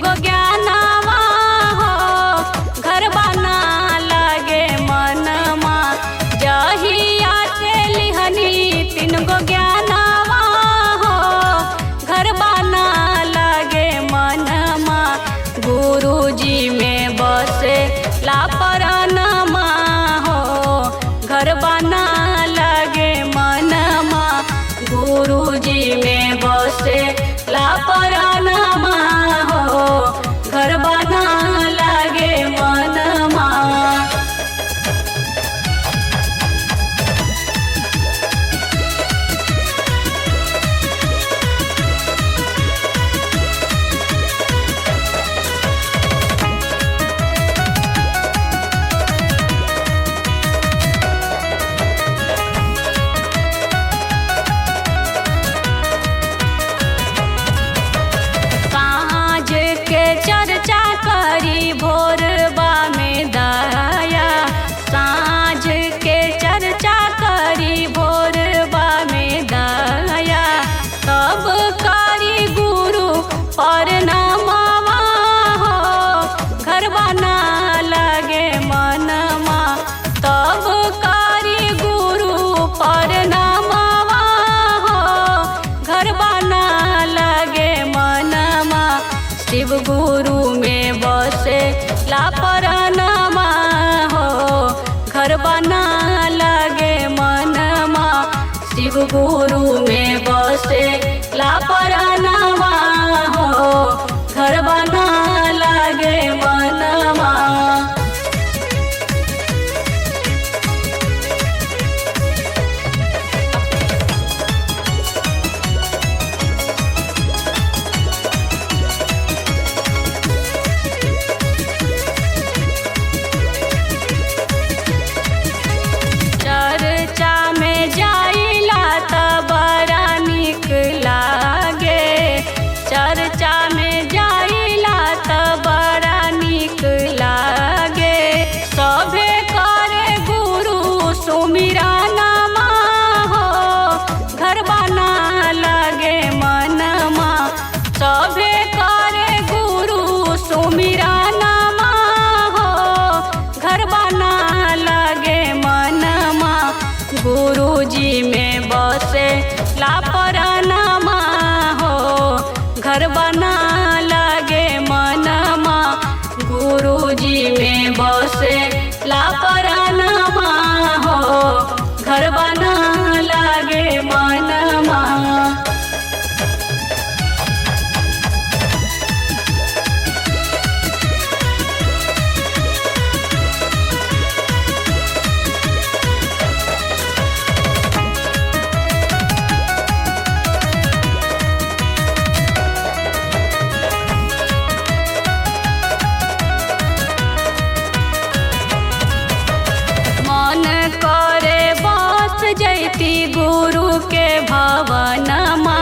गो ज्ञानवा हो, घर बना लागे मनमा। जहिया से लिहनी तीन गो ज्ञानवा हो, घर बना लागे मनमा। गुरुजी में बसे लापरनमा हो, घर बना लागे मनमा। गुरुजी में बसे लापरनमा हो, घर बना लागे मनमा। साँझ के चर्चा करी भोरबा में दया, साँझ के चर्चा करी भोरबा में दया। तब करी गुरु परनामवा हो, घर बना लागे मनमा। तब करी गुरु परनामवा हो, घर बना लागे मनमा। शिव गुरु में बसे लापरनमा हो, घर बना लागे मनमा। शिव गुरु में बसे लापरनमा हो, घर बना लागे मनमा। चर्चा में जाइला त बड़ा निक लागे, चर्चा में जाइला त बड़ा निक लागे। सभे करे गुरु सुमिरा नमा हो, घर बना लागे मनमा। सभे करे गुरु सुमिरा नमा हो, घर बना लागे मनमा। गुरुजी में बसे लापरनमा हो, घर बना लागे मनमा। गुरुजी में बसे लापरनमा हो, घर बना लागे मनमा। मन करे बस जैती गुरु के भवनमा,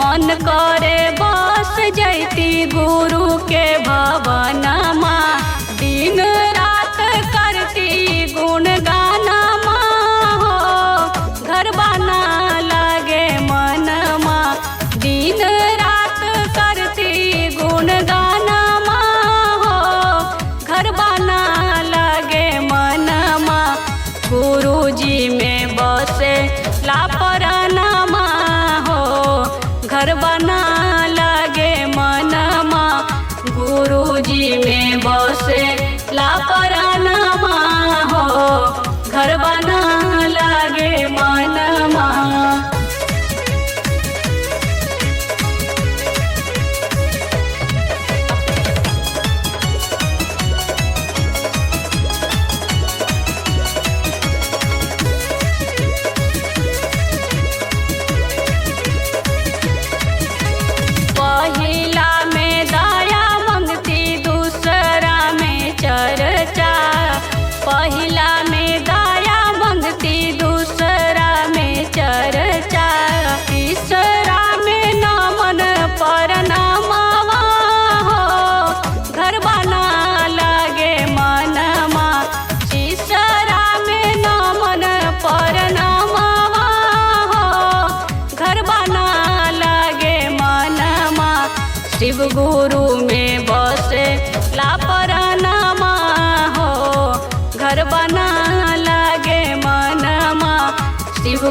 मन करे बस जैती गुरु के भवनमा। दिन रात करती गुण गानमा हो, घर बना लागे मनमा। दिन रात करती गुण गानमा हो, घर बना लागे मनमा। गुरुजी में बसे लापरनमा हो, घर बना लागे मनमा। गुरुजी में बसे लापरनमा हो, घर बना लागे मनमा। पहिला में दया मंगती, दूसरा में चर्चा।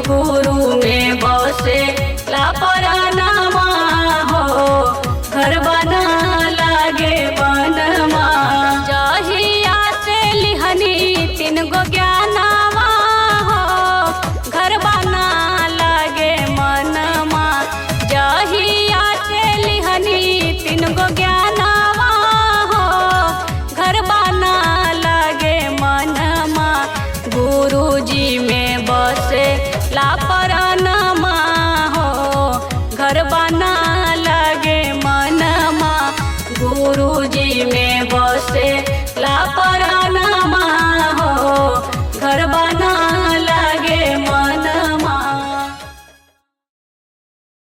गुरु में बसे लापरानामा हो, घर बना लागे बनमा। जहिया से लिहनी तीन गो ज्ञानावा हो, घर बना लागे मनमा। जहिया से लिहनी तीन गो ज्ञानावा हो, घर बना लागे मनमा। गुरुजी में बसे लापरानमा हो, घर बना लागे मनमा। गुरुजी में बसे